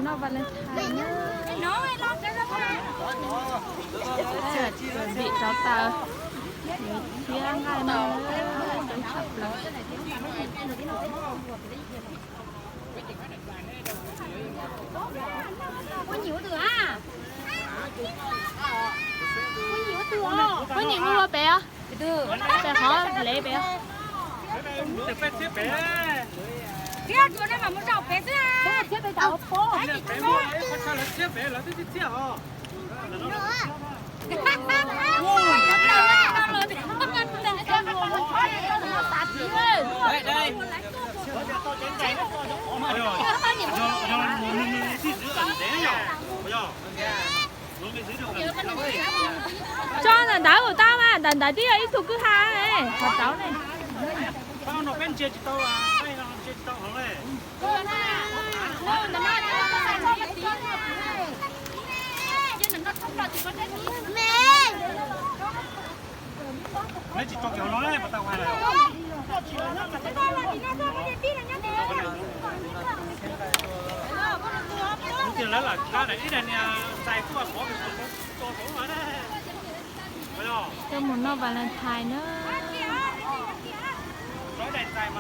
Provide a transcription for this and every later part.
Noj Valentine na. Chuẩn bị rau taws, yuav thiab nqaij no, coob tshaj plaws. Koj nyiam ua pem os, pem qhov lev pem os. Tso ntawm ntawd tau mas, ntawm ntawd twb yog ib tug kwj ha ne, qhov tsaus ne. Neb tsis tso kiag hauv no, pas tau hais lawm. Kuv tias lawv lam kab ib daim niag ntxais tuaj pov tso hauv no. Tuaj mus noj Valentine na.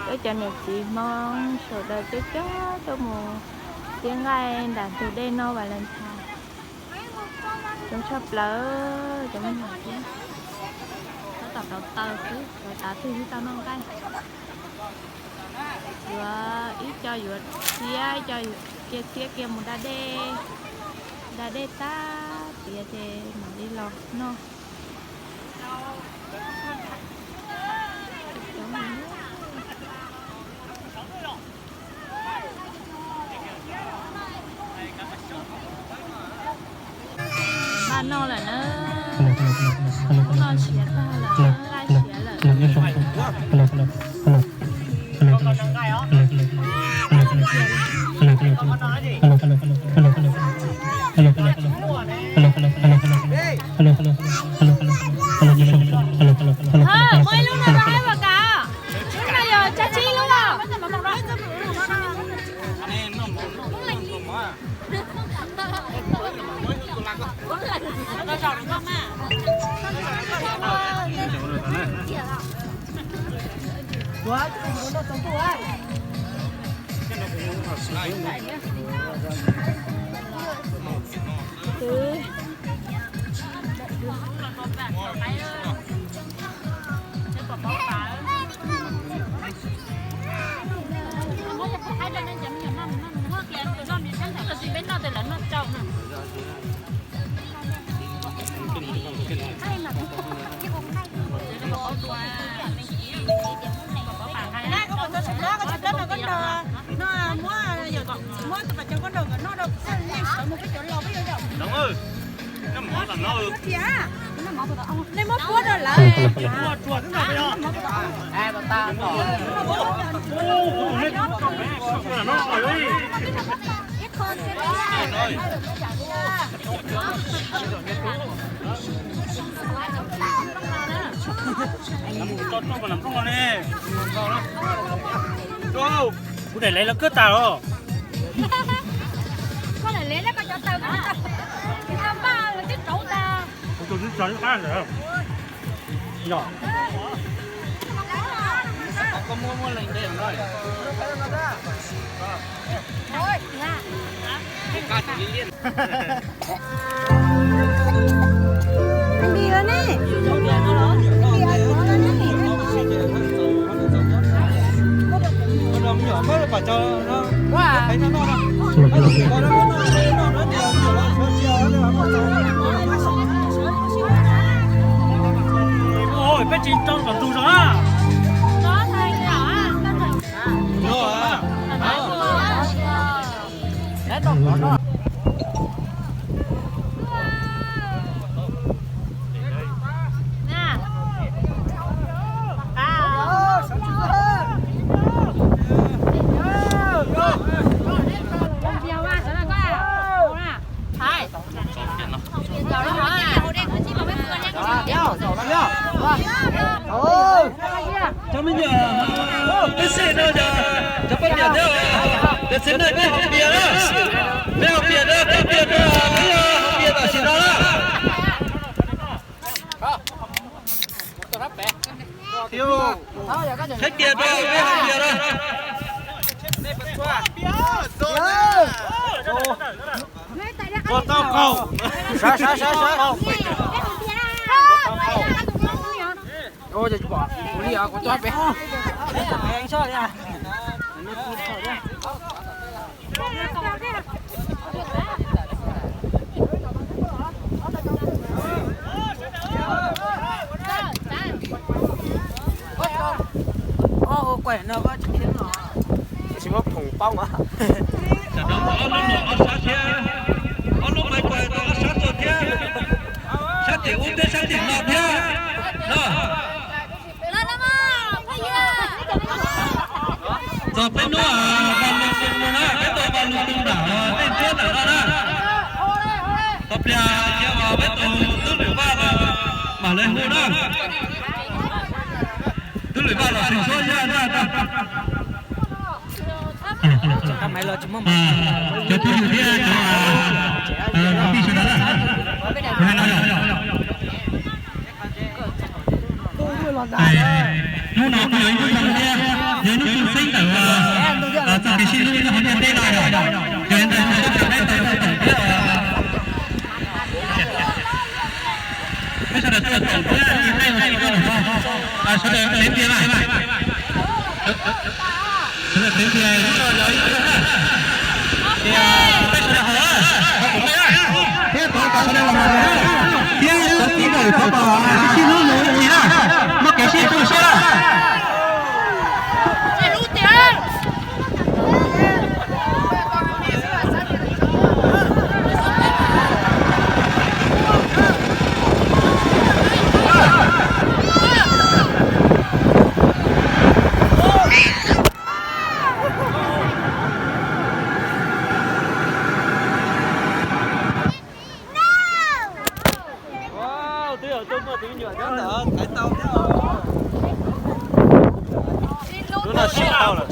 Peb cov niam txiv Hmoob sawv daws coob coob tuaj mus thiab nqaij nram ntug dej noj Valentine. Coob tshaj plaws cov me nyuam thiab. Tab tom rauv taws xwb, rauv taws twg twb tau noj nqaij. Yuav ib co yuav txiab, ib co kiag txiab kiag mus da dej, da dej tag tiav ces mam li los noj. Noj lawm na, noj siav tag lawm, nqaij siav lawm. Muaj ib lub no rau wb los kav, lub no yog tsab tsib lub los. Nej muab puab rau lawv. Kuv daim lev lawv kawb tas los. Koj daim lev lawv koj cov taws koj tsis tau npaj los twb rauv tas. Kuv tus twb tso ib qab ntawd. Yog. Peb tsis tso tom ntug zog na. Cov me nyuam, peb xij no yog cov poj niam thiab, peb xij no peb haus npias na, peb Thiab tias rau peb hais tias rau. Sawv, sawv, sawv, sawv. Tsis muab phoom paub mas. Ob lub mais kuas rau ob sab tuaj thiab, sab tim ub thiab sab tim no thiab no. Txog peb hnub vas lus tus no na, peb tau vas lus tus nram nej tuab ntawm no na. Tau pliag cia peb tus tub Lwm Vaj los mam li hu na. Tub Lwm Vaj los sim suab yaj na. Cov phooj ywg thiab cov kwv tij sawv daws, kuv hais no yog, hnub no kuj yog ib hnub zoo thiab, yog ib hnub zoo xeeb ntawm txoj kev sib hlub nyob hauv ntiaj teb no yog, yog li ntawd kuv xav tias peb tau koom thiab, peb sawv daws tuaj koom thiab, nej ua tsis tau los no, sawv daws teev tiag mas. Sawv daws teev tiag, hnub no yog ib hnub na. Ces peb sawv daws haus na, haus kom me na. Thiab thov kom sawv daws los haus na. Thiab cov txiv ntawm thov kom sib sib hlub mus ua ke na. Muaj kev sib hlub siab na. Twb yog tuaj muaj tus me nyuam nyob ntawd thaiv tau thiab. Lub no siv tau lawm.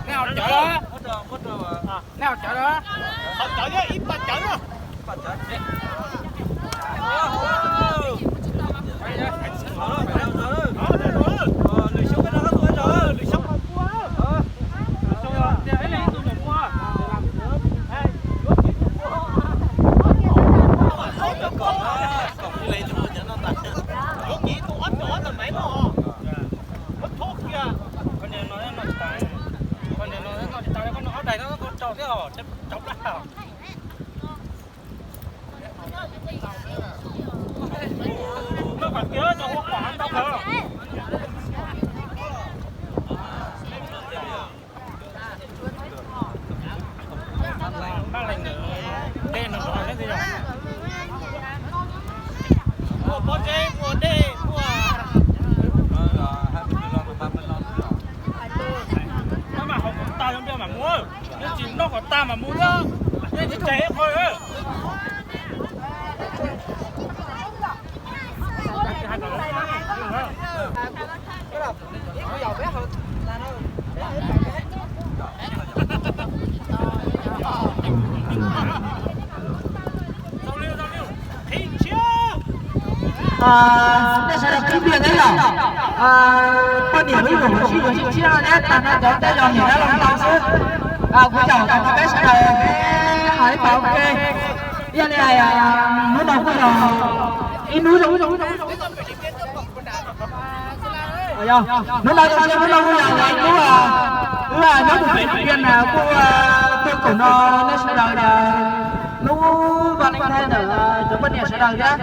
Nej haus cawv los? Nej haus cawv los? Haus cawv thiab ib pab cawv na. Muaj pob zeb, muaj dej, muaj. Noj mas haus kom tag zoo mas mus, yog tsis noj kom tag mas mus, yog tsis tseg ib qho. Nej sawv daws qhib npias thiab yom? Poj niam wb yuav sib yuav sib tshiab thiab, tag no cov tej yog niam dab laug tau xwb. Kuv caum tau no peb sawv daws peb hais ib pas ua ke. Yog li hais hnub no kuj yog ib hnub zoo, hnub no zoo siab, hnub no kuj yog ib hnub wb nyob puag pem tiaj na kuj tuaj koom no nej sawv daws hnub Valentine ntawm cov poj niam sawv daws thiab.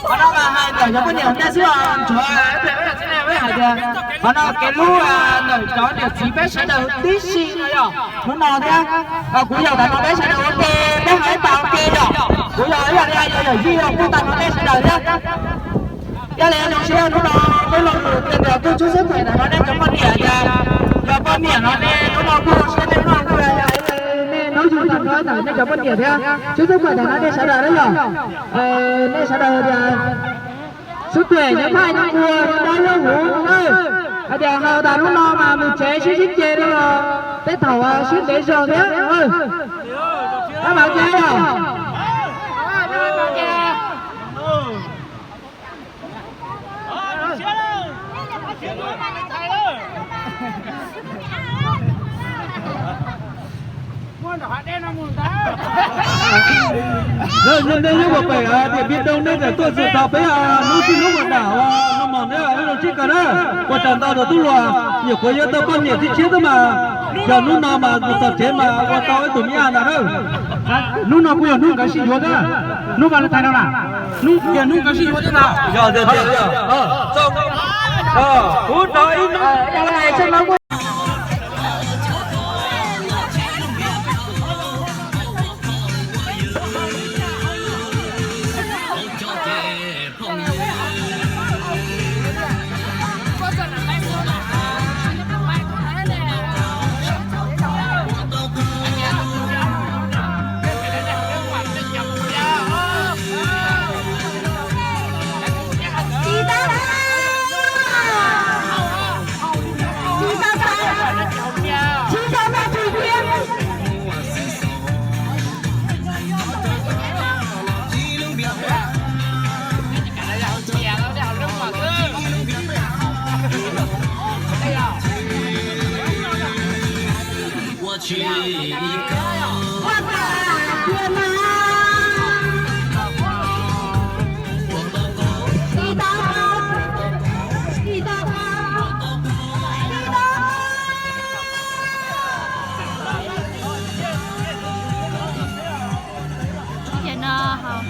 Qhov no mas hais ntawm cov poj niam hauv ncaj xwb os, tsuav peb hais tias qhov no kev hlub ntawm cov niam txiv peb sawv daws tib si no yog hnub no thiab. Kuv yaum tas no peb sawv daws ua ke, peb ho ib pas ua ke yom. Kuv yog ib yam li yog yawm yij yog kuj tas no nej sawv daws thiab. Yog li zoo siab hnub no peb los lus tias kuj tshub xab phuam ntawm no nej cov poj niam, yog cov poj niam no nej hnub no kuj zoo siab nej hnub no kuj yog nej hnub yug tag nrho ntawm nej cov poj niam thiab. Tshub xab phuam ntawm no nej sawv daws na yog, nej sawv daws tias xub phuam nyob thaj nyob ua dab lub huv na, hais tias hais tas hnub no mas mus tsev sib sib ce rau los tej thaum sib ntev zog thiab. Ab mam ce yog Yog nej nyob puag pem tiam Npis Doo nej txawm tuaj txog tau peb hnub txij hnub ua dam ua no mog, neb ua zoo sib koom na. Ua tsaug ntau rau tub hluas, nyuam qhuav yuav tau poj niam tib tshiab xwb mas yog hnub no mas mus txog tsev mas ua tau ib tug me ab ntag na. Hnub no kuj yog hnub nkawd sib yuav thiab, hnub Valentine no na, hnub tias hnub nkawd sib yuav thiab na. Yog tiag tiag, kuv rau ib hnub. Ib zaug no haus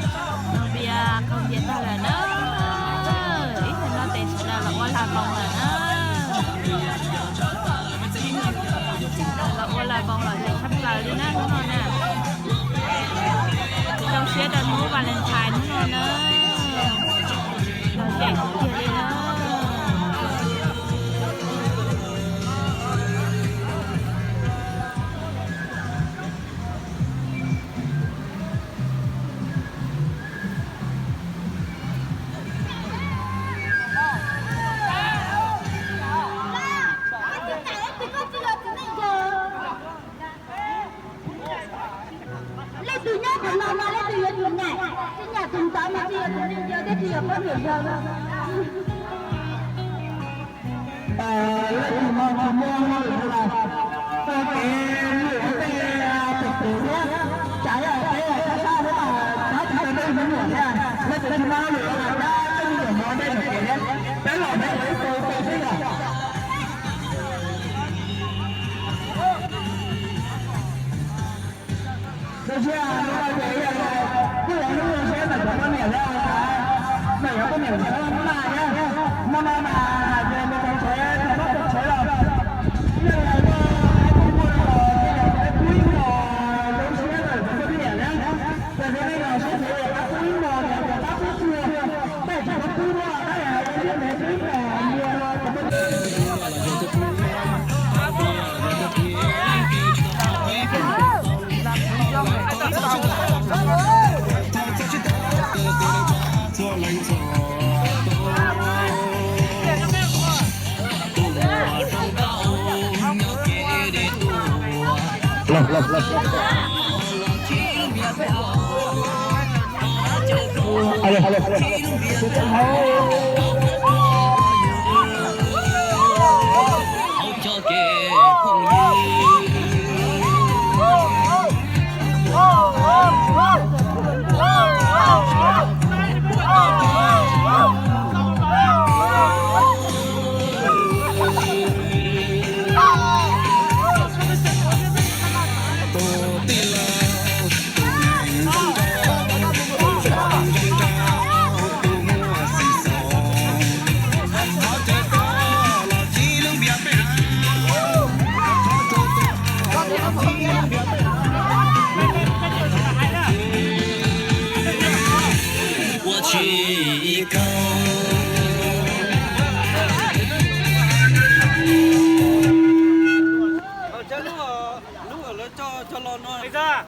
npias qaug npias tag lawm na. Ib zaug no tes sawv daws los ua lag koos lawm na. Los ua lag koos los zoo tshaj plaws li na hnub no na. Zoo siab rau hnub Valentine hnub no na. Los cem kuv tiag li na. Leej twg nyob qhov no no leej twg yuav tsum nyaim, tsis nyaim tus ntxov mas tsis yog tus neeg yau thiab tsis yog poj niam yau no. Leej twg no tsis muaj hauj lwm los tau kev lwm tej tus tus thiab, tsam yog peb sab sab xwb mas tab tsis tau tej me nyuam thiab, leej twg tsis muaj hauj lwm los cab tej me nyuam mus ua ntej mus kev thiab, peb los peb ua ib tau tau xwb yom. Zoo siab hnub no ces kuj yog hnub zoo siab ntawm cov poj niam thiab, ntawm cov poj niam sawv daws thiab. Hmo no mas hais tias mus txog tsev txog txog tsev los, yog li hais tias kuj muaj los tej yog peb pub ib hmos zoo siab ntawm cov poj niam thiab, yog tias nej los sib ntsib pab pub ib hmos, yog tias pab pub txhua, tej tsis pub dua, tab yog hais tias pub ib hmos mus cov poj niam.